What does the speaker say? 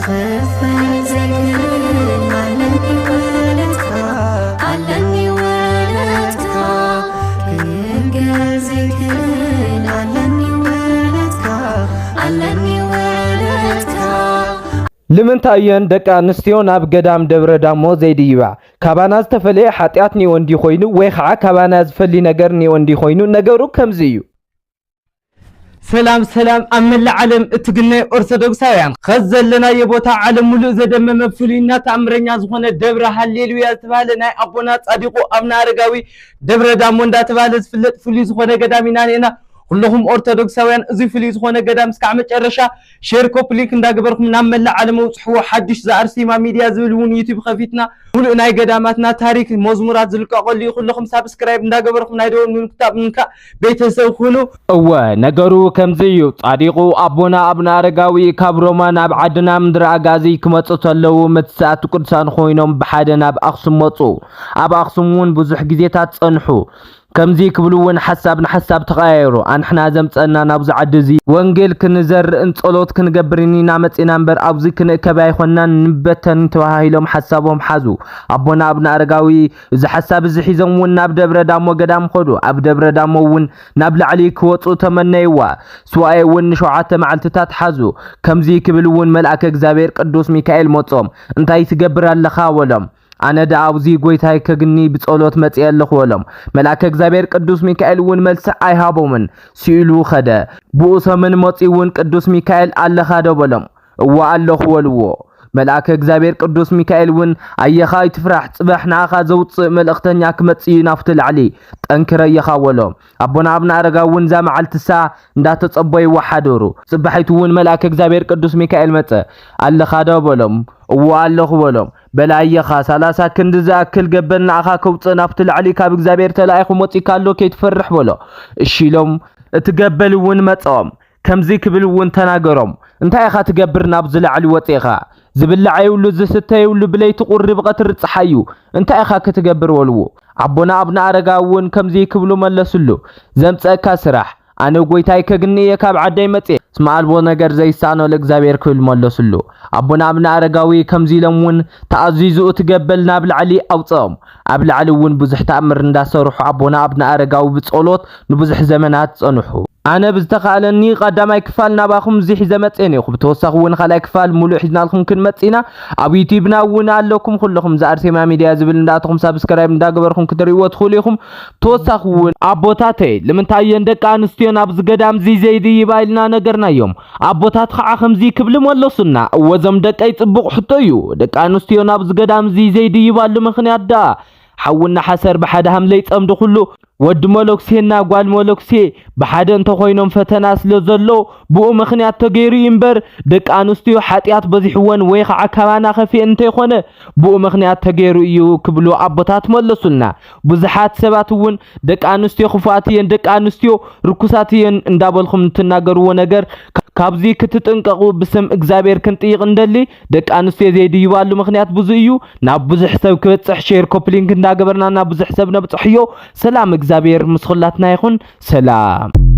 ክፈል ዘይክእል ኣለኒ ውለትካ፣ ኣለኒ ውለትካ። ክገር ዘይክእል ኣለኒ ውለትካ፣ ኣለኒ ውለትካ። ልምንታይ እየን ደቂ ኣንስትዮ ናብ ገዳም ደብረ ዳሞ ዘይድይባ? ካባና ዝተፈለየ ሓጢኣት ኔወ እንዲ ኮይኑ፣ ወይ ኸዓ ካባና ዝፈሊ ነገር ኔወ እንዲ ኮይኑ፣ ነገሩ ከምዚ እዩ። ሰላም ሰላም፣ ኣብ መላእ ዓለም እትግነዩ ኦርቶዶክሳውያን፣ ኸዚ ዘለናዮ ቦታ ዓለም ሙሉእ ዘደመመ ፍሉይና ተኣምረኛ ዝኾነ ደብረ ሃሌሉያ ዝተባህለ ናይ ኣቦና ጻዲቁ ኣብነ ኣረጋዊ ደብረ ዳሞ እንዳተባህለ ዝፍለጥ ፍሉይ ዝኾነ ገዳም ኢና ኔና። ኩለኹም ኦርቶዶክሳውያን እዚ ፍሉይ ዝኾነ ገዳም እስካዕ መጨረሻ ሼር፣ ኮፒ ሊንክ እንዳገበርኩም ናብ መላእ ዓለም ኣውጽሕዎ። ሓድሽ ዘኣርሴማ ሚድያ ዝብል እውን ዩቲዩብ ከፊትና ሙሉእ ናይ ገዳማትና ታሪክ፣ መዝሙራት ዝልቀቐሉ እዩ። ኩለኹም ሳብስክራይብ እንዳገበርኩም ናይ ደወል ምልክታ ብምንካእ ቤተሰብ ኩኑ። እወ፣ ነገሩ ከምዚ እዩ። ጻዲቁ ኣቦና ኣብነ ኣረጋዊ ካብ ሮማ ናብ ዓድና ምድረ ኣጋዚ ክመጹ ተለዉ፣ መትስኣት ቅዱሳን ኮይኖም ብሓደ ናብ ኣኽሱም መጹ። ኣብ ኣኽሱም እውን ብዙሕ ግዜታት ጸንሑ። ከምዚ ክብሉ እውን ሓሳብ ንሓሳብ ተቐያየሩ። ኣንሕና ዘምጸና ናብዚ ዓዲ እዚ ወንጌል ክንዘርእን ጸሎት ክንገብርን ኢና መጺና እምበር፣ ኣብዚ ክንእከብ ኣይኮንናን፣ ንበተን ተባሂሎም ሓሳቦም ሓዙ። ኣቦና ኣብነ ኣረጋዊ እዚ ሓሳብ እዚ ሒዞም እውን ናብ ደብረ ዳሞ ገዳም ኸዱ። ኣብ ደብረ ዳሞ እውን ናብ ላዕሊ ክወጹ ተመነይዋ። ሱባኤ እውን ንሸውዓተ መዓልትታት ሓዙ። ከምዚ ክብል እውን መልኣከ እግዚኣብሔር ቅዱስ ሚካኤል መጾም። እንታይ ትገብር ኣለኻ? በሎም። ኣነ ደኣ ኣብዚ ጐይታይ ከግኒ ብጸሎት መጺኤ ኣለኹ በሎም። መልኣከ እግዚኣብሔር ቅዱስ ሚካኤል እውን መልሲ ኣይሃቦምን፣ ስኢሉ ኸደ። ብኡ ሰሙን መጺኡ እውን ቅዱስ ሚካኤል ኣለኻ ዶ በሎም። እወ ኣለኹ በልዎ። መልኣከ እግዚኣብሔር ቅዱስ ሚካኤል እውን ኣየኻ ኣይትፍራሕ፣ ጽባሕ ንኣኻ ዘውጽእ መልእኽተኛ ክመጽእ እዩ ናብቲ ላዕሊ፣ ጠንክር ኣየኻ በሎ። ኣቦና ኣብነ ኣረጋዊ እውን እዛ መዓልቲ እሳ እንዳተጸበይዋ ሓደሩ። ጽባሒቱ እውን መልኣከ እግዚኣብሔር ቅዱስ ሚካኤል መጸ። ኣለኻ ዶ በሎም። እወ ኣለኹ በሎም። በል ኣየኻ፣ ሰላሳ ክንዲ ዝኣክል ገበል ንኣኻ ከውጽእ ናብቲ ላዕሊ ካብ እግዚኣብሔር ተላኢኹ መጺእካ ኣሎ፣ ከይትፈርሕ በሎ። እሺ ኢሎም፣ እቲ ገበል እውን መጸኦም። ከምዚ ክብል እውን ተናገሮም። እንታይ ኢኻ ትገብር ናብዚ ላዕሊ ወጺእኻ? ዝብላዕ የብሉ፣ ዝስተ የብሉ፣ ብለይቲ ቁሪ ብቐትሪ ጸሓይ እዩ። እንታይ ኢኻ ክትገብር በልዎ። ኣቦና ኣብነ ኣረጋዊ እውን ከምዚ ክብሉ መለስሉ። ዘምጸእካ ስራሕ፣ ኣነ ጐይታይ ከግኒ እየ ካብ ዓደይ መጽየ። እስመ ኣልቦ ነገር ዘይሳኖ ለእግዚኣብሔር ክብል መለስሉ። ኣቦና ኣብነ ኣረጋዊ ከምዚ ኢሎም እውን ተኣዚዙ እቲ ገበል ናብ ላዕሊ ኣውጸኦም። ኣብ ላዕሊ እውን ብዙሕ ተኣምር እንዳሰርሑ ኣቦና ኣብነ ኣረጋዊ ብጸሎት ንብዙሕ ዘመናት ጸንሑ። ኣነ ብዝተኻእለኒ ቀዳማይ ክፋል ናባኹም እዚ ሒዘ መጽኤ ነይኹ። ብተወሳኺ እውን ካልኣይ ክፋል ሙሉእ ሒዝናልኩም ክንመጽእ ኢና። ኣብ ዩቲዩብና እውን ኣለኩም። ኩለኹም እዛ ኣርሴማ ሚድያ ዝብል እንዳኣተኹም ሳብስክራይብ እንዳገበርኩም ክትርእይዎ ትኽእሉ ኢኹም። ተወሳኺ እውን ኣቦታተይ፣ ልምንታይ እየን ደቂ ኣንስትዮ ናብዚ ገዳም እዚ ዘይድይባ ኢልና ነገርናዮም። ኣቦታት ኸዓ ከምዚ ክብሊ መለሱና፣ እወ እዞም ደቀይ ጽቡቕ ሕቶ እዩ። ደቂ ኣንስትዮ ናብዚ ገዳም እዚ ዘይድይባሉ ምኽንያት ደኣ ሓውና ሓሰር ብሓደ ሃምለ ይጸምዱ ኩሉ፣ ወዲ መለኩሴና ጓል መለኩሴ ብሓደ እንተኾይኖም ፈተና ስለ ዘሎ ብኡ ምኽንያት ተገይሩ እዩ እምበር ደቂ ኣንስትዮ ሓጢኣት በዚሕወን ወይ ኸዓ ካባና ከፊኤን እንተይኾነ ብኡ ምኽንያት ተገይሩ እዩ ክብሉ ኣቦታት መለሱልና። ብዙሓት ሰባት እውን ደቂ ኣንስትዮ ክፉኣት እየን፣ ደቂ ኣንስትዮ ርኩሳት እየን እንዳበልኩም እንትናገርዎ ነገር ካ-፣ ካብዚ ክትጥንቀቑ ብስም እግዚኣብሔር ክንጥይቕ እንደሊ። ደቂ ኣንስትዮ ዘይድይባሉ ምኽንያት ብዙ እዩ። ናብ ብዙሕ ሰብ ክበጽሕ ሼር ኮፕሊንክ እንዳገበርና ናብ ብዙሕ ሰብ ነብጽሕዮ። ሰላም እግዚኣብሔር ምስ ኹላትና ይኹን። ሰላም።